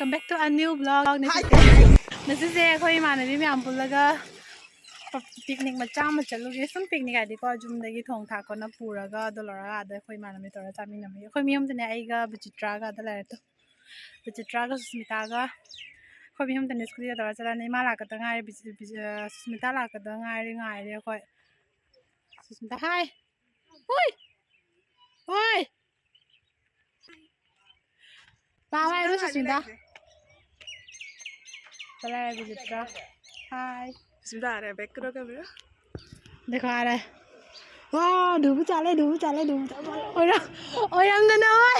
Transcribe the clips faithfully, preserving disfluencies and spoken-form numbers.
Welcome back to a new vlog. ꯉꯁꯤꯁꯦ ꯑꯩꯈꯣꯏ ꯏꯃꯥꯟꯅꯕꯤ ꯃꯌꯥꯝ ꯄꯨꯜꯂꯒ picnic ꯃꯆꯥ ꯑꯃ ꯆꯠꯂꯨꯒꯦ꯫ ꯁꯨꯝ picnic ꯍꯥꯏꯗꯤꯀꯣ, ꯌꯨꯝꯗꯒꯤ ꯊꯣꯡ ꯊꯥꯛꯄꯅ ꯄꯨꯔꯒ ꯑꯗꯨ ꯂꯧꯔꯒ ꯑꯗ ꯑꯩꯈꯣꯏ ꯏꯃꯥꯟꯅꯕꯤ ꯇꯧꯔꯒ ꯆꯥꯃꯤꯟꯅꯕꯒꯤ꯫ ꯑꯩꯈꯣꯏ ꯃꯤ ꯑꯍꯨꯝꯗꯅꯦ, ꯑꯩꯒ ꯕꯤꯆꯤꯇ꯭ꯔꯥꯒ ꯑꯗ ꯂꯩꯔꯦ꯫ ꯇꯨ, ꯕꯤꯆꯤꯇ꯭ꯔꯥꯒ ꯁꯨꯁꯃꯤꯇꯥꯒ ꯑꯩꯈꯣꯏ ꯃꯤ ꯑꯍꯨꯝꯗꯅꯦ ꯁ꯭ꯀꯨꯇꯤꯗ ꯇꯧꯔꯒ ꯆꯠꯂꯅꯤ꯫ ꯏꯃꯥ ꯂꯥꯛꯀꯗ ꯉꯥꯏꯔꯦ, ꯕꯤꯆꯤ-, ꯕꯤꯆꯤ-, ꯑ, ꯁꯨꯁꯃꯤꯇꯥ ꯂꯥꯛꯀꯗ ꯉꯥꯏꯔꯦ, ꯉꯥꯏꯔꯦ ꯑꯩꯈꯣꯏ꯫ ꯁꯨꯁꯃꯤꯇꯥ, ꯍꯥꯏ꯫ ꯍꯣꯏ꯫ ꯍꯣꯏ꯫ ꯄꯥꯎ ꯍꯥꯏꯔꯣ, ꯁꯨꯁꯃꯤꯇꯥ꯫ ꯀꯗꯥꯏ ꯕꯤꯆꯤꯇ꯭ꯔꯥ? ꯍꯥꯏ꯫ ꯁꯨꯁꯃꯤꯇꯥ ꯑꯔꯦ, back ꯀꯗꯣ camera꯫ देखो, आ रहा है। ꯋꯥ, ꯗꯨꯕꯨ ꯆꯥꯂꯦ, ꯗꯨꯕꯨ ꯆꯥꯂꯦ, ꯗꯨꯕꯨ ꯆꯥꯂꯦ꯫ ꯑꯣꯏꯔꯝ-, ꯑꯣꯏꯔꯝꯗꯅ ꯍꯣꯏ꯫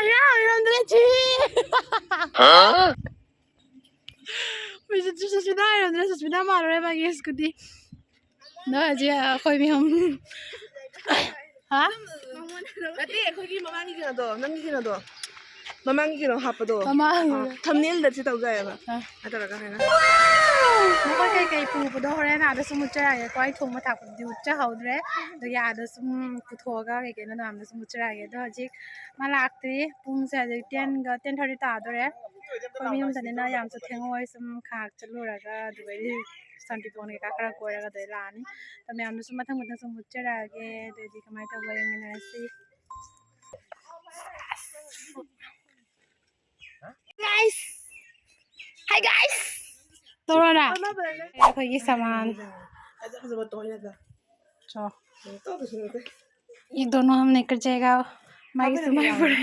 ꯑꯌꯥ, ꯑꯣꯏꯔꯝꯗꯅ ꯆꯤ꯫ ꯍꯥ? ꯁꯨꯁꯃꯤꯇꯥ ꯑꯣꯏꯔꯝꯗꯅ, ꯁꯨꯁꯃꯤꯇꯥ ꯃꯥꯜꯂꯨꯔꯦ ꯃꯥꯒꯤ ꯁ꯭ꯀꯨꯇꯤ꯫ ꯑꯗꯣ ꯍꯧꯖꯤꯛ ꯑꯩꯈꯣꯏ ꯃꯤ ꯑꯍꯨꯝ꯫ ꯍꯥ? ꯅꯠꯇꯦ, ꯑꯩꯈꯣꯏꯒꯤ ꯃꯃꯥꯡꯒꯤ ꯀꯩꯅꯣꯗꯣ, ꯅꯪꯒꯤ ꯀꯩꯅꯣꯗꯣ, ꯃꯃꯥꯡꯒꯤ ꯀꯩꯅꯣ ꯍꯥꯞꯄꯗꯣ꯫ ꯃꯃꯥꯡ꯫ ꯑꯥ, thumbnail ꯗ ꯁꯤ ꯇꯧꯖꯥꯏꯌꯦꯕ꯫ ꯑꯥ꯫ ꯑꯗꯨ ꯇꯧꯔꯒ ꯍꯥꯏꯅ꯫ ꯅꯈꯣꯏ ꯀꯩꯀꯩ ꯄꯨꯕꯗꯣ ꯍꯣꯔꯦꯟ ꯑꯥꯗ ꯁꯨꯝ ꯎꯠꯆꯔꯛꯑꯒꯦꯀꯣ꯫ ꯑꯩ ꯊꯣꯡꯕ ꯊꯥꯛꯄꯗꯨꯗꯤ ꯎꯠꯆꯍꯧꯗ꯭ꯔꯦ꯫ ꯑꯗꯨꯒꯤ ꯑꯥꯗ ꯁꯨꯝ ꯄꯨꯊꯣꯛꯑꯒ ꯀꯩꯀꯩꯅꯣ ꯃꯌꯥꯝꯗꯣ ꯁꯨꯝ ꯎꯠꯆꯔꯛꯑꯒꯦ꯫ ꯑꯗꯣ ꯍꯧꯖꯤꯛ ꯃꯥ ꯂꯥꯛꯇ꯭ꯔꯤ꯫ ꯄꯨꯡꯁꯦ ꯍꯧꯖꯤꯛ ten ꯒ ten thirty ꯇꯥꯗꯣꯔꯦ꯫ ꯑꯩꯈꯣꯏ ꯃꯤ ꯑꯃꯗꯅꯤꯅ ꯌꯥꯝꯁꯨ ꯊꯦꯡꯉꯣꯏ꯫ ꯁꯨꯝ ꯈꯥꯛ ꯆꯠꯂꯨꯔꯒ ꯑꯗꯨꯗꯩꯗꯤ ꯁꯥꯟꯇꯤꯄꯣꯟ ꯀꯩꯀꯥ ꯈꯔ ꯀꯣꯏꯔꯒ ꯑꯗꯩ ꯂꯥꯛꯑꯅꯤ꯫ ꯑꯗꯣ ꯃꯌꯥꯝꯗꯣ ꯁꯨꯝ ꯃꯊꯪ ꯃꯊꯪ ꯁꯨꯝ ꯎꯠꯆꯔꯛꯑꯒꯦ꯫ ꯑꯗꯩꯗꯤ ꯀꯃꯥꯏꯅ ꯇꯧꯕ ꯌꯦꯡꯃꯤꯟꯅꯔꯁꯤ꯫ Guys! Hi guys! ꯇꯧꯔꯣꯅ꯫ ꯑꯩꯈꯣꯏꯒꯤ ꯁꯥꯃꯥꯟ꯫ ꯆꯣ꯫ ये दोनों हम नहीं कर जाएगा। माई से माई पड़े।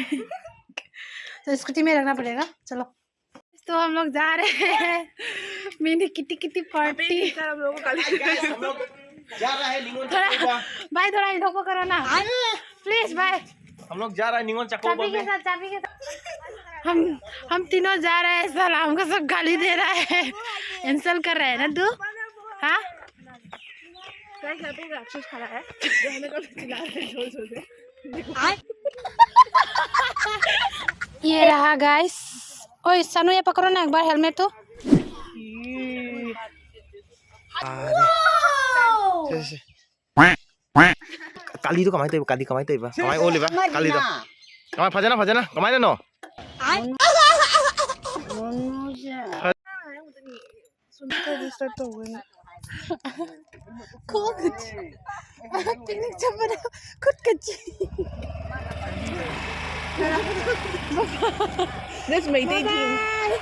तो स्कूटी में रखना पड़ेगा। चलो। तो हम लोग जा रहे हैं। मैंने कितनी कितनी पार्टी। हम लोग जा रहा है निंगोन थोड़ा, चक्कोबा। भाई, थोड़ा इधर को करो ना। प्लीज भाई। हम लोग जा रहा है निंगोन चक्कोबा चाबी के में। साथ, चाबी के साथ। हम, हम तीनों जा रहे हैं। सर हमको सब गाली दे रहा है, insult कर रहा है ना तू? हाँ? गाइस, यहाँ पे एक राक्षस खड़ा है, जो हमें कभी चिल्ला रहा है जोर जोर से। ये रहा गाइस। ओए सनु, ये पकड़ो ना एक बार हेलमेट तो। अरे, कैसे? ꯀꯥꯂꯤꯗꯣ ꯀꯃꯥꯏꯅ ꯇꯧꯔꯤꯕ? ꯀꯥꯂꯤ ꯀꯃꯥꯏꯅ ꯇꯧꯔꯤꯕ? ꯀꯃꯥꯏꯅ ꯑꯣꯜꯂꯤꯕ? ꯀꯥꯂꯤꯗꯣ? ꯀꯃꯥꯏ, ꯐꯖꯅ, ꯐꯖꯅ꯫ ꯀꯃꯥꯏꯅꯅꯣ? ꯁꯨꯝꯇꯗꯤ ꯆꯠꯇꯧꯕꯅꯤ꯫ ꯈꯣꯡꯒ ꯆꯤ-, picnic ꯆꯠꯄꯗ ꯈꯨꯠꯀ ꯆꯤ-, That's ꯃꯩꯇꯩ team. Bye.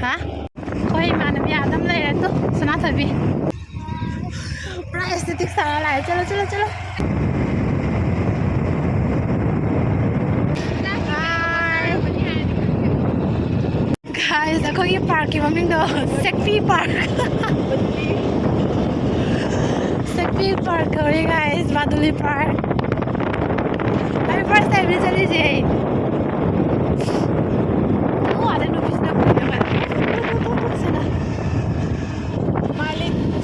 ꯍꯥ? ꯑꯩꯈꯣꯏ ꯏꯃꯥꯟꯅꯕꯤ ꯑꯥꯗ ꯑꯃ ꯂꯩꯔꯦ ꯇꯨ, ꯁꯅꯥꯊꯣꯏꯕꯤ꯫ ꯄꯨꯔꯥ aesthetic ꯁꯥꯔ ꯂꯥꯛꯑꯦ꯫ ꯆꯠꯂꯣ, ꯆꯠꯂꯣ, ꯆꯠꯂꯣ꯫ Bye. Guys, ꯑꯩꯈꯣꯏꯒꯤ parkꯀꯤ ꯃꯃꯤꯡꯗꯣ ꯁꯦꯛꯄꯤ park꯫ ꯁꯦꯛꯄꯤ park ꯀꯧꯔꯦ, guys, ꯕꯥꯗꯨꯂꯤ park꯫ ꯑꯩ first timeꯅꯦ ꯆꯠꯂꯤꯁꯦ ꯑꯩ꯫ ꯑꯣ, ꯑꯥꯗ ꯅꯨꯄꯤꯁꯤꯅ ꯄꯨꯔꯒ ꯁꯅꯥ-,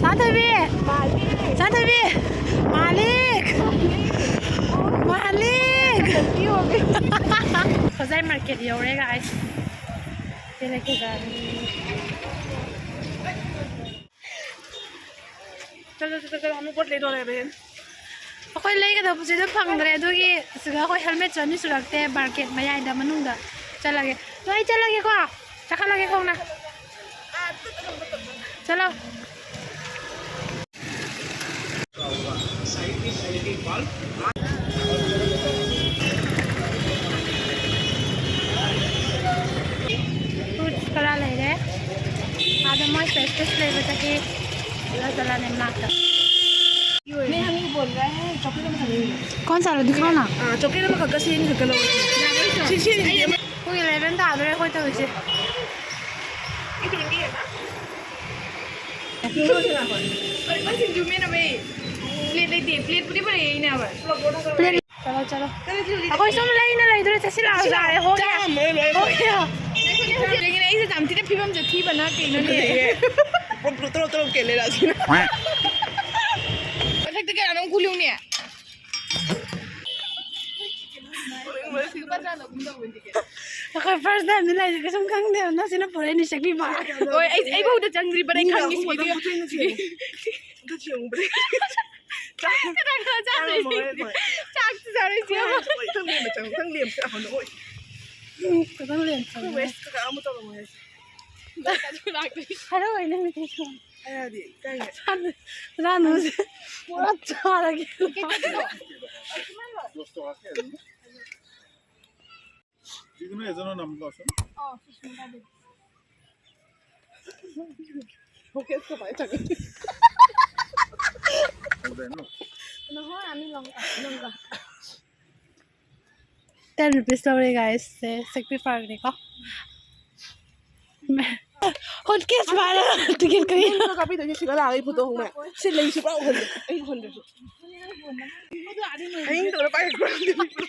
ꯁꯅꯥꯊꯣꯏꯕꯤ! ꯁꯅꯥꯊꯣꯏꯕꯤ! ꯃꯥꯂꯤꯛ! ꯃꯥꯂꯤꯛ! ꯍꯣꯖꯥꯏ market ꯌꯧꯔꯦ, guys꯫ ꯁꯤ ꯂꯩꯀꯦ, guys꯫ ꯆꯠꯂꯣ, ꯆꯠꯂꯣ, ꯆꯠꯂꯣ, ꯑꯃꯨꯛ ꯄꯣꯠ ꯂꯩꯗꯣꯔꯦ, ꯕꯦꯟ꯫ ꯑꯩꯈꯣꯏ ꯂꯩꯒꯗꯕꯁꯤꯗ ꯐꯪꯗ꯭ꯔꯦ, ꯑꯗꯨꯒꯤ ꯁꯤꯗ ꯑꯩꯈꯣꯏ helmetꯁꯨ ꯑꯅꯤ ꯁꯨꯔꯛꯇꯦ, market ꯃꯌꯥꯏꯗ ꯃꯅꯨꯡꯗ ꯆꯠꯂꯒꯦ꯫ ꯅꯣꯏ, ꯑꯩ ꯆꯠꯂꯒꯦꯀꯣ, ꯀꯥꯈꯠꯂꯒꯦ ꯈꯣꯡꯅ꯫ ꯆꯠꯂꯣ꯫ Fruits ꯈꯔ ꯂꯩꯔꯦ꯫ ꯑꯥꯗ ꯃꯣꯏ pastries ꯂꯩꯕꯗꯒꯤ ꯆꯠꯂ ꯆꯠꯂꯅꯦ ꯃꯅꯥꯛꯇ꯫ नहीं, हम ये बोल रहे हैं, chocolate वाला खरीदेंगे। कौन सा वाला दिखाओ ना। हाँ, chocolate वाला खक्का से नहीं खक्का लोगे। शीशे नहीं दिए। ꯄꯨꯡ eleven ꯇꯥꯗꯣꯔꯦ ꯑꯩꯈꯣꯏ ꯇꯧꯔꯤꯁꯦ꯫ ꯀꯔꯤꯅꯣ ꯁꯤꯡꯖꯨ ꯃꯦꯠꯅꯕ? Plate ꯂꯩꯇꯦ꯫ Plateꯄꯨꯗꯤ ꯄꯨꯔꯛꯑꯦ ꯑꯩꯅ꯫ Plate ꯆꯠꯂꯣ, ꯆꯠꯂꯣ꯫ ꯑꯩꯈꯣꯏ ꯁꯨꯝ ꯂꯩꯅ ꯂꯩꯗꯣꯏꯔ? ꯆꯠꯁꯤ ꯂꯥꯛꯑꯣ, ꯌꯥꯔꯦ, ꯍꯣꯏ꯫ ꯆꯥꯝꯃ ꯂꯣꯏ ꯍꯣꯏ꯫ ꯑꯗꯒꯤꯅꯦ ꯑꯩꯁꯦ ꯌꯥꯝ ꯊꯤꯅ ꯐꯤꯕꯝꯁꯦ ꯊꯤꯕꯅ ꯀꯩꯅꯣꯅꯦ꯫ ꯄ꯭ꯔꯣꯞ ꯄ꯭ꯔꯣꯞ ꯇꯧꯔ ꯇꯧꯔ ꯀꯦꯜꯂꯦ ꯂꯥꯛꯁꯤꯅ꯫ ꯃꯊꯛꯇ ꯀꯌꯥꯅꯣꯝ ꯈꯨꯜꯂꯨꯅꯦ꯫ ꯑꯩꯈꯣꯏ ꯐꯥꯔꯁ ꯇꯥꯏꯝꯗ ꯂꯩꯔꯤꯁꯦ ꯀꯩꯁꯨꯝ ꯈꯪꯗꯦꯕ, ꯅꯪꯁꯤꯅ ꯄꯨꯔꯛꯏꯅꯦ ꯁꯛꯄꯤ ꯄꯥꯛ꯫ ꯍꯣꯏ, ꯑꯩ, ꯑꯩ ꯐꯥꯎꯗ ꯆꯪꯗ꯭ꯔꯤꯕꯅꯦ, ꯑꯩ ꯃꯤꯅ ꯈꯪꯉꯤꯁꯤꯗꯤ꯫ ꯑꯍꯨꯝ ꯑꯗꯨꯝ ꯄꯨꯊꯣꯛꯏꯅ ꯆꯦꯟꯉꯨ꯫ ꯑꯝꯇ ꯆꯦꯟꯉꯨꯕ꯭ꯔꯦ꯫ ꯀꯅꯥ ꯀꯅꯥ ꯆꯥꯗꯣꯏꯅꯣ? ꯆꯥꯔꯝꯃꯣꯏ ꯑꯩꯈꯣꯏ꯫ ꯆꯥꯛꯁꯨ ꯆꯥꯔꯣꯏ ꯆꯦ꯫ ꯑꯩꯈꯣꯏ ꯏꯊꯪ ꯂꯦꯝꯕ ꯆꯪꯉꯨ, ꯏꯊꯪ ꯂꯦꯝꯕ ꯆꯪꯉꯨ꯫ ꯎꯝ, ꯈꯤꯇꯪ ꯂꯦꯝ ꯑꯩꯈꯣꯏ ꯆꯪꯉꯨ꯫ ꯋꯦꯁ ꯀꯀꯥ ꯑꯃ ꯇꯧꯔꯝꯃꯣꯏ ꯍꯥꯏꯁꯦ꯫ ꯍꯥꯏꯔꯛꯑꯣꯏ ꯅꯪ ꯀꯩꯁꯨ꯫ ꯍꯥꯏꯔꯛꯑꯗꯤ ꯏꯀꯥꯏꯅꯦ꯫ ꯆꯥꯅꯨꯁꯦ ꯄꯨꯔꯥ ꯆꯥꯔꯒꯦ꯫ যিকোনো এজনৰ নাম কোৱাচোন। অ, সুস্মিতা দেৱী। ভোকে চবাই থাকে। হৈ যায় ন? নহয়, আমি লংকা, লংকা। Ten rupees ꯂꯧꯔꯦ guys, ꯁꯦ ꯁꯛꯄꯤ ꯄꯥꯔꯛꯅꯤꯀꯣ꯫ ꯍꯣꯠ ꯀꯦꯁ ꯄꯥꯏꯔꯒ ꯇꯤꯀꯦꯠ ꯀꯛꯏ꯫ ꯅꯪꯅ ꯀꯥꯞꯄꯤꯗꯣꯏꯁꯦ ꯁꯤꯗ ꯂꯥꯛꯑꯒ ꯑꯩ ꯐꯣꯇꯣ ꯍꯧꯅ꯫ ꯁꯤ ꯂꯩꯁꯤ ꯄꯨꯔꯥ ꯎꯍꯟꯗꯦ, ꯑꯩ ꯎꯍꯟꯗ꯭ꯔꯁꯨ꯫ ꯑꯩ ꯇꯧꯔ ꯄꯥꯏꯔꯛꯄ꯭ꯔꯥ ꯈꯪꯗꯦ꯫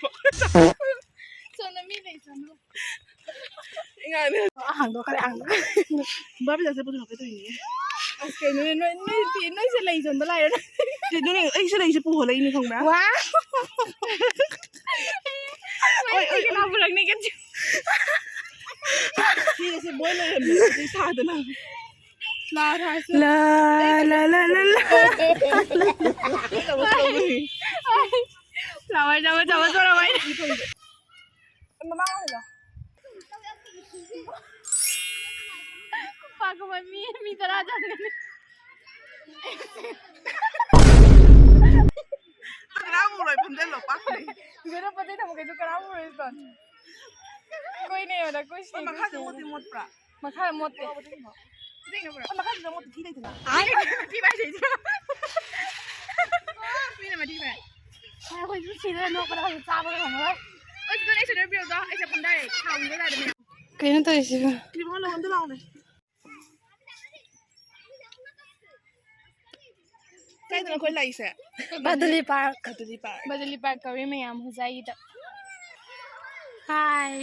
ꯁꯣꯝꯗ ꯃꯤ ꯂꯩ, ꯁꯣꯝꯗ꯫ ꯑꯩ ꯉꯥꯏꯅꯦ꯫ ꯑ, ꯍꯥꯡꯗꯣꯛꯈ꯭ꯔꯦ, ꯍꯥꯡꯗꯣꯛꯈ꯭ꯔꯦ꯫ ꯕꯥꯕꯤꯗ ꯆꯠꯄꯗꯨ ꯍꯥꯞꯀꯦ ꯇꯧꯔꯤꯅꯦ꯫ ꯑꯁ, ꯀꯩꯅꯣꯅꯦ, ꯅꯣꯏ, ꯅꯣꯏ ꯐꯤ, ꯅꯣꯏꯁꯦ ꯂꯩ ꯆꯣꯟꯕ ꯂꯥꯛꯏꯔꯣ? ꯁꯤ, ꯑꯗꯨꯅꯦ, ꯑꯩꯁꯦ ꯂꯩꯁꯦ ꯄꯨꯍꯜꯂꯛꯏꯅꯦ, ꯈꯪꯕ꯭ꯔꯥ? ꯋꯥ! ꯑꯣꯏ, ꯑꯣꯏ, ꯀꯅꯥ ꯄꯨꯔꯛꯅꯤ, ꯀꯩꯅꯣ? ꯐꯤꯒꯁꯦ ꯕꯣꯏ ꯂꯩꯔꯝꯃꯦ, ꯑꯗꯩ ꯁꯥꯗꯅ꯫ ꯂꯥ ꯊꯥꯁꯦ꯫ ꯂꯥ, ꯂꯥ, ꯂꯥ, ꯂꯥ, ꯂꯥ꯫ ꯐ꯭ꯂꯥꯋꯔ ꯆꯥꯕ, ꯆꯥꯕ, ꯆꯥꯕ꯫ ꯃꯃꯥꯡ ꯑꯣꯏꯔꯣ꯫ ꯄꯥꯛꯀ ꯃꯣꯏ ꯃꯤ, ꯃꯤ ꯇꯔꯥ ꯆꯪꯒꯅꯤ꯫ ꯀꯅꯥꯝ ꯎꯔꯣꯏ, ꯐꯝꯖꯜꯂꯣ, ꯄꯥꯛꯀꯅꯤ꯫ ꯁꯤꯗ ꯄꯣꯠ ꯆꯩ ꯊꯝꯃꯨ ꯀꯩꯁꯨ ꯀꯅꯥꯝ ꯎꯔꯣꯏ ꯁꯤꯗ꯫ ꯀꯣꯏꯅꯦ ꯌꯣꯟꯗ ꯀꯣꯏꯁꯤ, ꯃꯈꯥꯁꯦ ꯀꯣꯏꯁꯤ꯫ ꯃꯣꯠꯇꯤ ꯃꯣꯠꯄ꯭ꯔꯥ? ꯃꯈꯥ ꯃꯣꯠꯇꯦ꯫ ꯑꯣ, ꯃꯈꯥꯁꯤꯗ ꯃꯣꯠꯇꯤ ꯊꯤ ꯂꯩꯗꯅ꯫ ꯃꯊꯤ ꯐꯥꯏ ꯂꯩꯗꯅ꯫ ꯃꯤꯅ ꯃꯊꯤ ꯐꯥꯏ꯫ ꯑꯩꯈꯣꯏꯁꯨ ꯁꯤꯗ ꯅꯣꯛꯄꯗ ꯍꯧꯖꯤꯛ ꯆꯥꯕꯒ ꯉꯝꯃꯔꯣꯏ꯫ ꯑꯩ ꯁꯤꯗ ꯑꯩ ꯁꯤꯗ ꯄꯤꯔꯛꯑꯣ, ꯑꯩ ꯆꯠꯐꯝ ꯇꯥꯔꯦ꯫ ꯊꯥꯎ ꯍꯨꯟꯕ ꯌꯥꯗꯕꯅꯦ꯫ ꯀꯩꯅꯣ ꯇꯧꯔꯤꯁꯤꯕꯣ? ꯀ꯭ꯔꯤꯝ ꯑꯃ ꯂꯧ-, ꯑꯝꯇ ꯂꯥꯎꯅꯦ꯫ ꯀꯥꯏꯗꯅꯣ ꯑꯩꯈꯣꯏ ꯂꯥꯛꯏꯁꯦ? ꯕꯗꯂꯤ ꯄꯥꯔꯛ꯫ ꯕꯗꯂꯤ ꯄꯥꯔꯛ꯫ ꯕꯗꯂꯤ ꯄꯥꯔꯛ ꯀꯧꯔꯤ ꯃꯌꯥꯝ ꯍꯧꯖꯤꯛ ꯑꯩꯒꯤꯗ꯫ Hi.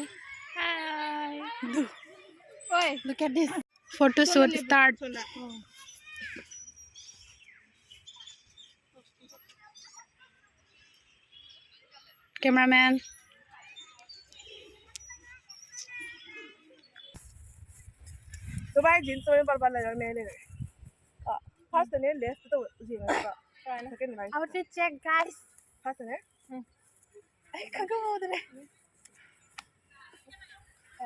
Hi. ꯍꯣꯏ꯫ Look at this. Photo shoot start. ꯁꯣꯝꯗ꯫ Cameraman. ꯚꯥꯏ, ꯖꯤꯟꯁ ꯑꯣꯏꯅ ꯄꯥꯔ ꯄꯥꯔ ꯂꯩꯔꯒꯅꯦ ꯂꯩꯔꯦ꯫ ꯐꯥꯔꯁꯇꯅꯦ ꯂꯦꯐꯇ ꯇꯧ ꯌꯦꯡꯉꯒ꯫ ꯀꯃꯥꯏꯅ? ꯁꯦꯀꯦꯟ ꯚꯥꯏ꯫ Outfit check, guys. ꯐꯥꯔꯁꯇꯅꯦ꯫ ꯎꯝ꯫ ꯑꯩ ꯈꯪꯉꯝꯍꯧꯗ꯭ꯔꯦ꯫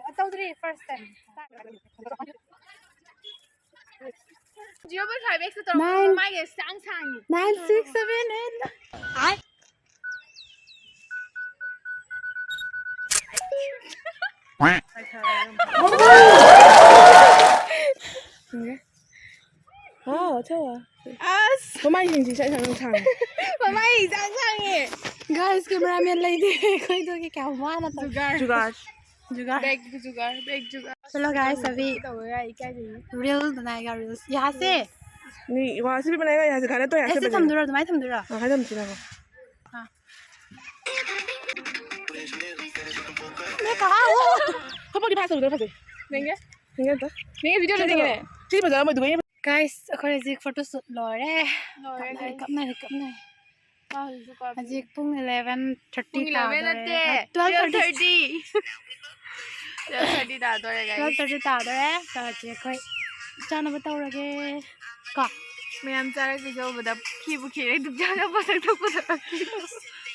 ꯑ, ꯇꯧꯗ꯭ꯔꯤ, first time. Zero point five exact ꯇꯧꯔꯛꯄ ꯅꯥꯏꯟ꯫ ꯃꯃꯥꯏꯒ ꯁꯥꯡ ꯁꯥꯡꯉꯤ꯫ Nine six seven eight. Wow, ꯑꯆꯧꯕ꯫ ꯑꯁ! ꯃꯃꯥꯏꯁꯤꯡꯁꯤ ꯁꯠ ꯁꯠ ꯁꯠ ꯁꯥꯡꯉꯦ꯫ ꯃꯃꯥꯏ ꯏꯁꯥꯡ ꯁꯥꯡꯉꯦ꯫ ꯒꯥꯏꯁ, ꯀꯦꯃꯦꯔꯥꯃꯦꯟ ꯂꯩꯇꯦ꯫ ꯑꯩꯈꯣꯏꯗꯨꯒꯤ ꯀꯌꯥꯝ ꯋꯥꯅ ꯇꯧ-, ꯖꯨꯒꯥꯔ꯫ ꯖꯨꯒꯥꯔ꯫ ꯖꯨꯒꯥꯔ꯫ Bag ꯖꯨꯒꯥꯔ, bag ꯖꯨꯒꯥꯔ꯫ चलो गाइस, अभी रील बनाएगा, रील्स। यहाँ से? नहीं, वहाँ से भी बनाएगा, यहाँ से। गाना तो यहाँ से ऐसे बनेगा। थम दूर, तुम्हारे थम दूर। हाँ, हाँ, थम दूर। हाँ। मैं कहा हूँ। ꯈꯣꯏ ꯄꯣꯠꯇꯤ ꯐꯥꯁ ꯇꯧꯗꯣꯏꯔꯣ ꯐꯖꯩ? ꯌꯦꯡꯒꯦ꯫ ꯌꯦꯡꯒꯦ ꯑꯝꯇ꯫ ꯌꯦꯡꯒꯦ, ꯚꯤꯗꯤꯑꯣ ꯁꯤ ꯂꯩꯅꯤꯡꯉꯦ꯫ ꯁꯤ ꯐꯖꯔꯝꯃꯣꯏ, ꯗꯨꯕꯩ꯫ ꯒꯥꯏꯁ, ꯑꯩꯈꯣꯏ ꯍꯧꯖꯤꯛ ꯐꯣꯇꯣ ꯁꯨꯠ ꯂꯣꯏꯔꯦ꯫ ꯂꯣꯏꯔꯦ, ꯀꯞꯅꯔꯦ, ꯒꯥꯏꯁ꯫ ꯀꯞꯅꯔꯦ, ꯀꯞꯅꯔꯦ꯫ ꯃꯥ ꯍꯧꯖꯤꯛꯁꯨ ꯀꯞꯄꯤ꯫ ꯍꯧꯖꯤꯛ ꯄꯨꯡ ꯏꯂꯦꯚꯦꯟ ꯊꯥꯔꯇꯤ ꯄꯨꯡ ꯏꯂꯦꯚꯦꯟ ꯇꯥꯗꯣꯔꯦ꯫ ꯅꯠꯇꯦ, ꯑ, twelve thirty. Twelve thirty. Twelve thirty ꯇꯥꯗꯣꯔꯦ, ꯒꯥꯏꯁ꯫ ꯇꯨꯋꯦꯜꯚ ꯊꯥꯔꯇꯤ ꯇꯥꯗꯣꯔꯦ꯫ ꯆꯥꯔꯁꯦ ꯑꯩꯈꯣꯏ꯫ ꯆꯥꯅꯕ ꯇꯧꯔꯒꯦ꯫ ꯀꯣ? ꯃꯌꯥꯝ ꯆꯥꯔꯛꯇꯣꯏꯁꯦ ꯎꯕꯗ ꯈꯤꯕꯨ ꯈꯤꯔꯦ, ꯗꯨꯛ ꯆꯥꯅ ꯄꯣꯠꯁꯛ ꯊꯣꯛꯄꯗ꯫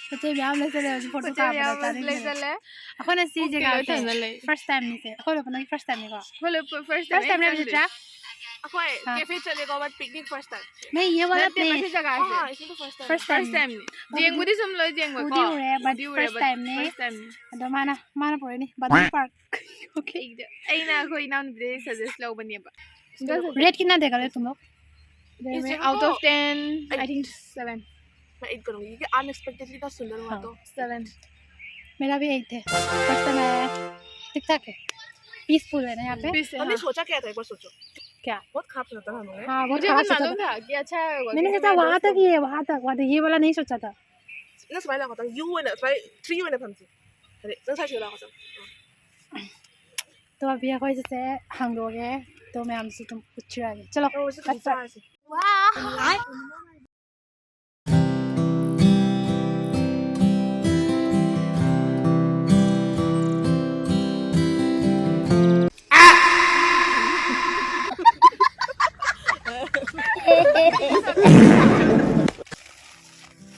ꯄꯣꯠ ꯆꯩ ꯃꯌꯥꯝ ꯂꯩꯁꯜꯂꯦ ꯍꯧꯖꯤꯛ ꯐꯣꯇꯣ ꯄꯣꯠ ꯆꯩ ꯀꯥꯞꯄꯗ ꯃꯌꯥꯝ ꯆꯥꯅꯤꯡꯗꯦ꯫ ꯂꯩꯁꯜꯂꯦ꯫ ꯑꯩꯈꯣꯏꯅ ꯁꯤ ꯄꯨꯛꯇꯤ ꯂꯣꯏ ꯖꯒꯥꯁꯦ ꯊꯟꯅ ꯂꯩ꯫ ꯐꯥꯔꯁ ꯇꯥꯏꯝꯅꯤꯁꯦ꯫ ꯑꯩꯈꯣꯏ ꯂꯣꯏ ꯄꯨꯟꯅꯒꯤ ꯐꯥꯔꯁ ꯇꯥꯏꯝꯅꯤꯀꯣ꯫ ꯑꯩꯈꯣꯏ ꯂꯣꯏ ꯄꯨ-, ꯐꯥꯔꯁ ꯇꯥꯏꯝ ꯐꯥꯔꯁ ꯇꯥꯏꯝ ꯅꯠꯇ꯭ꯔꯥ? ꯈꯪꯗꯦ꯫ ꯑꯩꯈꯣꯏ ꯑꯥ꯫ ꯀꯦꯐꯦ ꯆꯠꯂꯦꯀꯣ, but picnic first time꯫ नहीं, ये वाला ꯅꯠꯇꯦ, place। ꯃꯁꯤ ꯖꯒꯥꯁꯦ꯫ ꯑꯥ, ꯁꯤꯗ first time꯫ First time꯫ First ꯇꯥꯏꯝꯅꯤ꯫ ꯎꯗꯤ ꯌꯦꯡꯕꯨꯗꯤ ꯁꯨꯝ ꯂꯣꯏ ꯌꯦꯡꯕꯀꯣ꯫ ꯎꯗꯤ ꯎꯔꯦ, but ꯎꯗꯤ ꯎꯔꯦ, first but timeꯅꯦ꯫ First timeꯅꯤ꯫ ꯑꯗꯣ ꯃꯥꯅ, ꯃꯥꯅ ꯄꯨꯔꯛꯏꯅꯤ, ꯕꯥꯗꯝ ꯄꯥꯔꯛ꯫ Okay꯫ ꯑꯩꯗ-, ꯑꯩꯅ ꯑꯩꯈꯣꯏ ꯏꯅꯥꯎꯅꯨꯄꯤꯗꯒꯤ suggest ꯂꯧꯕꯅꯦꯕ꯫ Rate कितना देगा रे तुम लोग? It's out of ten, I think seven। मैं एट करूंगी क्योंकि अनएक्सपेक्टेडली इतना सुंदर हुआ हाँ। तो। सेवन। मेरा भी एट है। फर्स्ट टाइम आया है। ठीक ठाक है। पीसफुल है ना यहाँ पे? पीस है, हमने हाँ। सोचा क्या था, एक बार सोचो। क्या? बहुत खराब सोचा था हमने। हाँ, बहुत मुझे खराब तो सोचा मालूम था। था कि अच्छा होगा, मैंने क्योंकि सोचा मैं वहाँ दोस्त तक ही है, वहाँ तक, वहाँ तक। ये वाला नहीं सोचा था। ना, स्माइल आता, यू है ना, स्माइल थ्री है ना, हमसे। अरे, तो सच बोला कसम। तो अभी ꯑꯩꯈꯣꯏꯁꯦ ꯍꯥꯡꯗꯣꯛꯑꯒꯦ꯫ ꯑꯗꯣ ꯃꯌꯥꯝꯁꯨ ꯑꯗꯨꯝ ꯎꯠꯆꯔꯛꯑꯒꯦ꯫ चलो, ꯑꯣ, ꯁꯤ let's start꯫ ꯆꯥꯔꯁꯤ꯫ ꯋꯥ!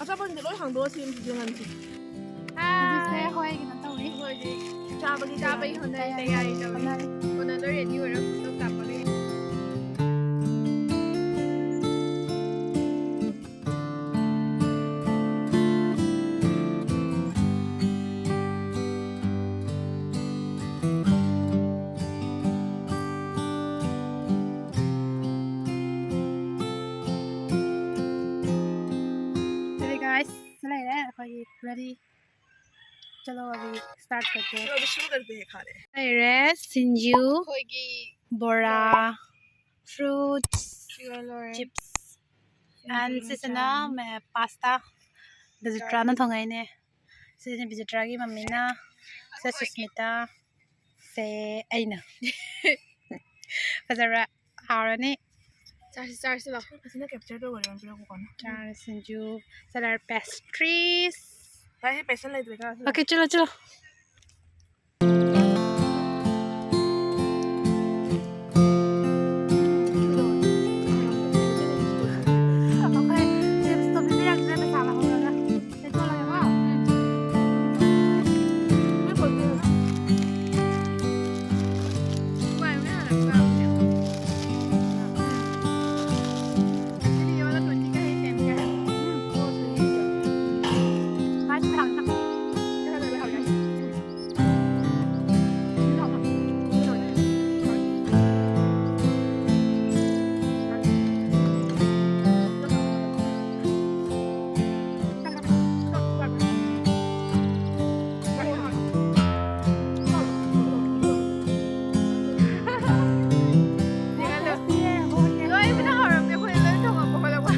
ꯑꯆꯥꯄꯣꯠꯁꯤꯡꯁꯦ ꯂꯣꯏ ꯍꯥꯡꯗꯣꯛꯑ ꯁꯦꯝꯁꯤꯁꯦ ꯉꯟꯁꯤ꯫ ꯍꯧꯖꯤꯛꯁꯦ ꯑꯩꯈꯣꯏ ꯀꯩꯅꯣ ꯇꯧꯔꯤ꯫ ꯑꯩꯈꯣꯏ ꯍꯧꯖꯤꯛ ꯆꯥꯕꯒꯤ ꯆꯥꯕꯒꯤ ꯍꯣꯠꯅꯔꯤ, ꯇꯌꯥꯔꯤ ꯇꯧꯔꯤ꯫ ꯍꯣꯠꯅꯔꯤ꯫ ꯀꯣꯟꯅꯗꯣ ꯔꯦꯗꯤ ꯑꯣꯏꯔ ꯐꯣꯇꯣ ꯀꯥꯞꯄꯒ꯫ Guys, ꯂꯩꯔꯦ ꯑꯩꯈꯣꯏꯒꯤ ready꯫ चलो, अभी start करते हैं। चलो, अभी शुरू करते हैं खाने। ꯂꯩꯔꯦ ꯁꯤꯡꯖꯨ, ꯑꯩꯈꯣꯏꯒꯤ ꯕꯣꯔꯥ, fruits, ꯁꯤꯒ ꯂꯣꯏꯔꯦ꯫ Chips, and ꯁꯤꯁꯤꯅ ꯆꯥꯔꯅꯤ꯫ ꯃꯦ-, pasta꯫ ꯕꯤꯖꯤꯇ꯭ꯔꯥꯅ ꯊꯣꯡꯉꯛꯏꯅꯦ꯫ ꯁꯤꯁꯤꯅ ꯕꯤꯖꯤꯇ꯭ꯔꯥꯒꯤ ꯃꯝꯃꯤꯅ, ꯁꯦ ꯁꯨꯁꯃꯤꯇꯥ, ꯁꯦ ꯑꯩꯅ꯫ ꯐꯖꯕ꯭ꯔꯥ? ꯍꯥꯎꯔꯅꯤ꯫ ꯆꯥꯔꯁꯤ, ꯆꯥꯔꯁꯤ ꯂꯥꯎ꯫ ꯑꯁꯤꯅ capture ꯇꯧꯕꯅꯦ, ꯄꯤꯔꯛꯄ ꯀꯣꯟꯅ꯫ ꯆꯥꯔꯁꯤ ꯁꯤꯡꯖꯨ, salad, pastries꯫ ꯚꯥꯏ, ꯁꯤ patient ꯂꯩꯇ꯭ꯔꯦ, ꯆꯥꯔꯁꯤ ꯂꯥꯎ꯫ Okay, ꯆꯠꯂꯣ, ꯆꯠꯂꯣ꯫ ꯑꯩꯈꯣꯏ chipsꯇꯣ ꯄꯤꯕꯤꯔꯛꯇ꯭ꯔꯦ, ꯄꯩꯁꯥ ꯂꯧꯍꯧꯔꯒ꯫ ꯇꯦꯟꯊꯣꯛꯂꯒꯦꯀꯣ꯫ ꯎꯝ꯫ ꯅꯣꯏ ꯄꯣꯠ ꯄꯤꯔꯛꯑꯣ꯫ ꯅꯨꯡꯉꯥꯏꯕꯅꯦ ꯍꯥꯟꯅ ꯆꯥꯕꯁꯦ꯫ ꯁꯤꯗꯤ ꯌꯣꯜꯂ twenty ꯀ ꯍꯦꯟꯅ ꯁꯦꯝꯒꯦ꯫ ꯎꯝ꯫ ꯃꯥꯁꯨ ꯐꯅꯌꯥꯝ ꯆꯥꯎ꯫ ꯂꯣꯏꯕꯅ ꯍꯧꯔꯝꯃꯦ, ꯑꯩꯈꯣꯏ ꯂꯣꯏ ꯊꯣꯡꯉꯛꯄ ꯈꯣꯠꯂꯛꯄ꯫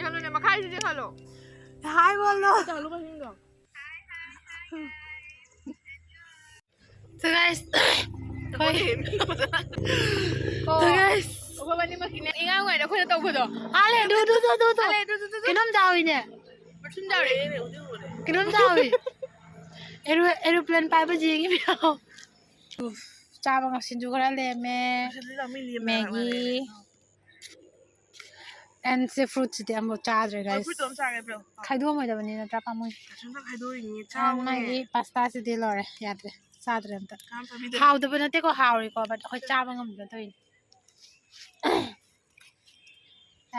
ꯌꯥꯝꯅꯅꯦ, ꯃꯈꯥꯏꯁꯤꯗꯤ ꯈꯜꯂꯣ꯫ Hi ꯕꯣꯜꯂꯣ꯫ ꯆꯥꯂꯨ ꯃꯁꯤꯡꯗꯣ꯫ So guys, ꯑꯩꯈꯣꯏ ꯑꯣ꯫ So guys, ꯑꯩꯈꯣꯏ ꯏꯕꯥꯅꯤꯃꯛꯀꯤꯅꯦ, ꯑꯉꯥꯡ ꯑꯣꯏꯔꯤꯉꯩꯗ ꯑꯩꯈꯣꯏꯅ ꯇꯧꯕꯗꯣ꯫ ꯍꯥꯜꯂꯦ, ꯑꯗꯨ, ꯑꯗꯨ, ꯑꯗꯨ, ꯑꯗꯨ, ꯑꯗꯨ꯫ ꯍꯥꯜꯂꯦ, ꯑꯗꯨ, ꯑꯗꯨ, ꯑꯗꯨ, ꯑꯗꯨ꯫ ꯀꯩꯅꯣꯝ ꯆꯥꯎꯋꯤꯅꯦ꯫ ꯃꯊꯨꯝ ꯆꯥꯎꯋꯤ꯫ ꯀꯩꯅꯣꯝ ꯆꯥꯎꯋꯤ꯫ Aero-, aeroplane ꯄꯥꯏꯕ ꯌꯦꯡꯉꯤ ꯃꯌꯥꯝ꯫ ꯆꯥꯕ ꯉꯁꯤꯁꯨ ꯈꯔ ꯂꯦꯝꯃꯦ꯫ ꯃꯦꯒꯤ꯫ ꯑꯦꯟ ꯁꯤ ꯐ꯭ꯔꯨꯠꯁꯤꯗꯤ ꯑꯃꯨꯛ ꯆꯥꯗ꯭ꯔꯦ, ꯒꯥꯏꯁ꯫ ꯈꯥꯏꯗꯣꯛꯑꯝꯃꯣꯏꯗꯕꯅꯤ, ꯅꯠꯇ꯭ꯔꯥ? ꯄꯥꯝꯃꯨꯏ꯫ ꯃꯥꯒꯤ ꯄꯥꯁꯇꯥꯁꯤꯗꯤ ꯂꯣꯏꯔꯦ, ꯌꯥꯗ꯭ꯔꯦ, ꯆꯥꯗ꯭ꯔꯦ ꯑꯝꯇ꯫ ꯍꯥꯎꯗꯕ ꯅꯠꯇꯦꯀꯣ, ꯍꯥꯎꯔꯤꯀꯣ, ꯕꯠ ꯑꯩꯈꯣꯏ ꯆꯥꯕ ꯉꯝꯗꯅ ꯇꯧꯔꯤꯅꯤ꯫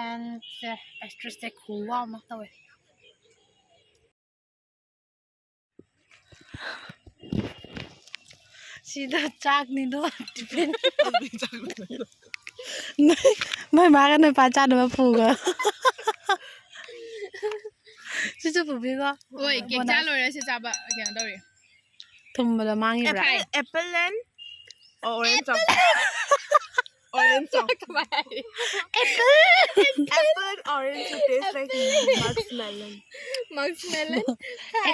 ꯑꯦꯟ ꯁꯦ ꯑꯦꯛꯇ꯭ꯔꯦꯁꯁꯦ ꯈꯨꯋꯥ ꯑꯃ ꯇꯧꯋꯦ꯫ ꯁꯤꯗ ꯆꯥꯛꯅꯤꯗꯣ, ꯇꯤꯐꯤꯟ꯫ ꯅꯣꯏ, ꯅꯣꯏ ꯃꯥꯒ ꯅꯣꯏ ꯄꯥ ꯆꯥꯅꯕ ꯄꯨꯒꯣ꯫ ꯁꯤꯁꯨ ꯄꯨꯕꯤꯒꯣ꯫ ꯍꯣꯏ, ꯀꯦꯛ ꯆꯥ ꯂꯣꯏꯔ ꯁꯤ ꯆꯥꯕ ꯀꯩꯅꯣ ꯇꯧꯔꯤ꯫ ꯊꯨꯝꯕꯗꯣ ꯃꯥꯡꯉꯤꯕ꯭ꯔꯥ? Apple and orange. Orange. Apple and orange taste like muskmelon. Muskmelon.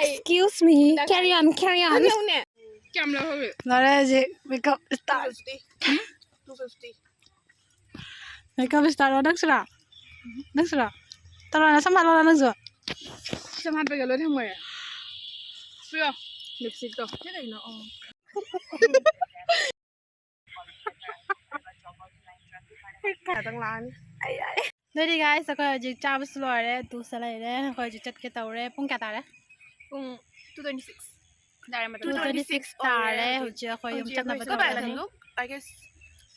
Excuse me. Carry on, carry on. ꯀꯌꯥꯝ ꯂꯧꯍꯧꯔꯤ? ꯂꯣꯏꯔꯦ ꯍꯧꯖꯤꯛ makeup start. Two fifty. Two fifty. Makeup start ꯅꯪꯁꯨꯔꯥ? ꯅꯪꯁꯨꯔꯥ? ꯇꯧꯔꯣ, ꯅꯁꯝ ꯍꯥꯠꯂꯣ ꯅꯪꯁꯨ꯫ ꯁꯝ ꯍꯥꯠꯄꯒ ꯂꯣꯏ ꯊꯝꯃꯣꯏꯔꯦ꯫ ꯄꯤꯌꯣ, lipstickꯇꯣ꯫ ꯁꯤ ꯀꯩꯅꯣ? ꯑꯣ꯫ ꯈꯇꯪ ꯂꯥꯛꯑꯅꯤ꯫ ꯑꯩ, ꯑꯩ꯫ ꯅꯣꯏꯗꯤ guys, ꯑꯩꯈꯣꯏ ꯍꯧꯖꯤꯛ ꯆꯥꯕꯁꯨ ꯂꯣꯏꯔꯦ, ꯇꯨꯁ ꯂꯩꯔꯦ꯫ ꯑꯩꯈꯣꯏ ꯍꯧꯖꯤꯛ ꯆꯠꯀꯦ ꯇꯧꯔꯦ꯫ ꯄꯨꯡ ꯀꯌꯥ ꯇꯥꯔꯦ? ꯄꯨꯡ two twenty six ꯇꯥꯔꯦ ꯃꯇꯝ꯫ Two twenty six ꯇꯥꯔꯦ꯫ ꯍꯧꯖꯤꯛ ꯑꯩꯈꯣꯏ ꯌꯨꯝ ꯍꯧꯖꯤꯛ ꯆꯠꯅꯕ ꯑꯩꯈꯣꯏ ꯇꯧꯔꯅꯤ꯫ Look, I guess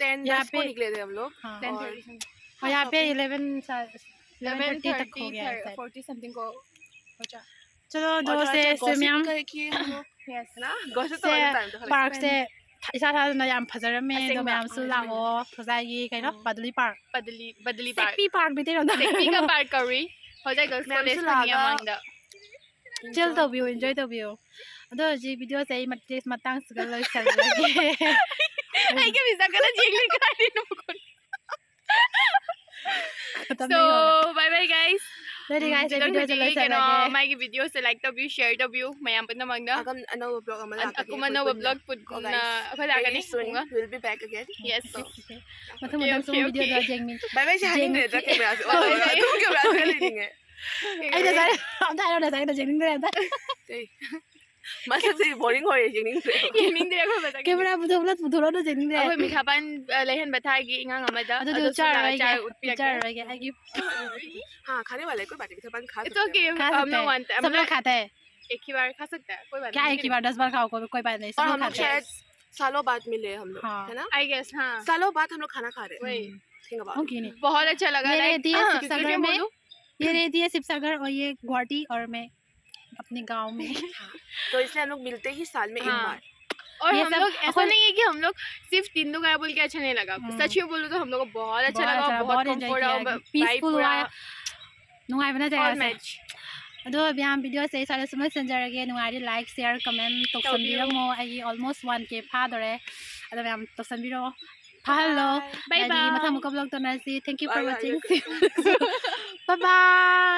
ten यहाँ पे, दस को निकले थे हम लोग। हाँ। और ten thirty something। और यहाँ पे eleven सा-, eleven thirty तक हो गया है शायद। Forty something को पहुंचा। चलो, और दोस्त, थोड़ा सा ऐसे में gossip हम करके हम लोग, yes। है ना? Gossip तो से वाला time तो खत्म। Park से ꯏꯁꯥ ꯏꯁꯥꯗꯅ ꯌꯥꯝ ꯐꯖꯔꯝꯃꯦ꯫ ꯑꯗꯣ ꯑꯁꯦꯡꯕ꯫ ꯃꯌꯥꯝꯁꯨ ꯂꯥꯛꯑꯣ, ꯐꯖꯥꯏꯒꯤ ꯀꯩꯅꯣ, ꯎꯝ꯫ ꯕꯗꯂꯤ park꯫ ꯕꯗꯂꯤ, ꯕꯗꯂꯤ park꯫ ꯁꯦꯛꯄꯤ park ꯃꯩꯇꯩꯂꯣꯟꯗ꯫ ꯁꯦꯛꯄꯤꯒ park ꯀꯧꯔꯤ꯫ ꯍꯣꯖꯥꯏ Girls ꯃꯌꯥꯝꯁꯨ College ꯂꯥꯛꯑꯒ ꯃꯃꯥꯡꯗ꯫ Chill ꯇꯧꯕꯤꯌꯨ, enjoy ꯇꯧꯕꯤꯌꯨ꯫ ꯑꯗꯣ ꯍꯧꯖꯤꯛ videoꯁꯦ ꯑꯩ ꯃꯇꯦꯛ ꯃꯇꯥꯡꯁꯤꯒ ꯂꯣꯏꯁꯜꯂꯒꯦ꯫ ꯑꯩꯒꯤ ꯃꯤꯁꯛ ꯈꯔ ꯌꯦꯡꯂꯤ ꯀꯥꯏꯗꯅꯣ꯫ ꯈꯇꯝ So, ꯂꯩꯍꯧꯔꯦ꯫ Bye bye, guys꯫ ꯂꯣꯏꯔꯦ, guys, ꯑꯩ ꯈꯤꯇꯪ videoꯁꯦ ꯈꯖꯤꯛꯀꯤ ꯀꯩꯅꯣ, ꯂꯣꯏꯁꯜꯂꯒꯦ꯫ ꯃꯥꯒꯤ videoꯁꯦ like ꯇꯧꯕꯤꯌꯨ, share ꯇꯧꯕꯤꯌꯨ, ꯃꯌꯥꯝ ꯄꯨꯝꯅꯃꯛꯅ꯫ ꯑꯀꯝ-, ꯑꯅꯧꯕ vlog ꯑꯃ ꯑꯟ-, ꯂꯥꯛꯀꯅꯤ ꯑꯀꯨꯝ ꯑꯅꯧꯕ ꯑꯩꯈꯣꯏ꯫ Vlog ꯄꯨꯟꯅ Oh, guys, ꯑꯩꯈꯣꯏ ꯂꯥꯛꯀꯅꯤ very soon ꯄꯨꯡ꯫ We'll be back again꯫ Yes꯫ So, okay, okay꯫ ꯃꯊꯪ okay, ꯃꯊꯪ okay, ꯁꯨꯝ okay꯫ Videoꯗ ꯌꯦꯡꯃꯤꯟ-, ꯕꯥꯏ ꯕꯥꯏ ꯁꯤ ꯌꯦꯡꯃꯤꯟ-, ꯍꯥꯏꯅꯤꯡꯗ꯭ꯔꯦꯗ, cameraꯁꯦ on ꯇꯧꯔꯒ ꯑꯗꯨꯝ cameraꯁꯦ ꯂꯩꯅꯤꯡꯉꯦ꯫ ꯑꯩ ꯉꯁꯥꯏ ꯑꯝꯇ ꯍꯥꯏꯔꯣ, ꯉꯁꯥꯏꯒꯤꯗꯣ ꯌꯦꯡꯅꯤꯡꯗ꯭ꯔꯦ ꯑꯝꯇ꯫ ꯀꯩ? ꯃꯁꯛꯁꯦ ꯕꯣꯔꯤꯡ ꯑꯣꯏꯔꯦ, ꯌꯦꯡꯅꯤꯡꯗ꯭ꯔꯦ꯫ ꯌꯦꯡꯅꯤꯡꯗ꯭ꯔꯦ ꯑꯩꯈꯣꯏ ꯃꯁꯛ꯫ ꯀꯦꯃꯦꯔꯥ ꯄꯨꯊꯣꯛꯂ ꯄꯨꯊꯣꯛꯂꯅꯨ ꯌꯦꯡꯅꯤꯡꯗ꯭ꯔꯦ꯫ ꯑꯩꯈꯣꯏ ꯃꯤꯊꯥ ꯄꯥꯟ ꯑ, ꯂꯩꯍꯟꯕ ꯊꯥꯒꯤ ꯏꯉꯥꯡ ꯑꯃꯗ꯫ ꯑꯗꯨꯗꯤ ꯑꯗꯨꯁꯨ ꯆꯥꯔꯔꯣꯏꯒꯦ꯫ ꯆꯥꯔ ꯎꯠꯄꯤꯔꯛꯀꯦ꯫ ꯆꯥꯔꯔꯣꯏꯒꯦ꯫ ꯑꯩꯒꯤ हाँ, खाने वाला है, कोई बात नहीं, मीठा पान खा It's सकते हैं हम okay, लोग। खा हम सकते लोग हैं। मानते हैं, सब लोग मतलब खाते हैं। एक ही बार खा सकते हैं, कोई बात क्या नहीं। एक ही बार, दस बार खाओ, कोई कोई बात नहीं, सब और लोग हम लोग खाते हैं। शायद सालों बाद मिले हम लोग, हाँ। है ना? I guess, हाँ। सालों बाद हम लोग खाना खा रहे हैं। वही। Think about okay it. नहीं। बहुत अच्छा लगा, ये like, रहती है हाँ, शिवसागर कैसे में। बोलूँ? ये रहती है शिवसागर और ये गुवाहाटी और मैं अपने गांव में। तो इसलिए हम लोग मिलते ही साल में एक हाँ। बार। और ये हम सब लोग ऐसा अपन- नहीं है कि हम लोग सिर्फ तीन लोग आए बोल के अच्छा नहीं लगा। हम्म। सच में बोलूँ तो हम लोग को बहुत अच्छा बहुत लगा, अच्छा लगा, बहुत बहुत enjoy comfort किया, और vibe peaceful पूरा हुआ। ꯅꯨꯡꯉꯥꯏꯕꯅ all ꯖꯒꯥꯁꯦ꯫ match. ꯑꯗꯣ ꯃꯌꯥꯝ video ꯁꯦ ꯁ꯭ꯋꯥꯏꯗ ꯁꯨꯝ ꯂꯣꯏꯁꯤꯟꯖꯔꯒꯦ꯫ ꯅꯨꯡꯉꯥꯏꯔꯗꯤ like, share, comment ꯇꯧꯁꯟꯕꯤꯔꯝꯃꯣ꯫ ꯑꯩꯒꯤ almost one K ꯐꯥꯗꯣꯔꯦ꯫ ꯑꯗꯣ ꯃꯌꯥꯝ ꯇꯧꯁꯟꯕꯤꯔꯣ, ꯐꯥꯍꯜꯂꯣ꯫ Bye ꯑꯗꯨꯗꯤ bye. ꯃꯊꯪ ꯑꯃꯨꯛꯀ vlog ꯇꯧꯅꯔꯁꯤ꯫ Thank you for Bye bye. watching. Bye bye.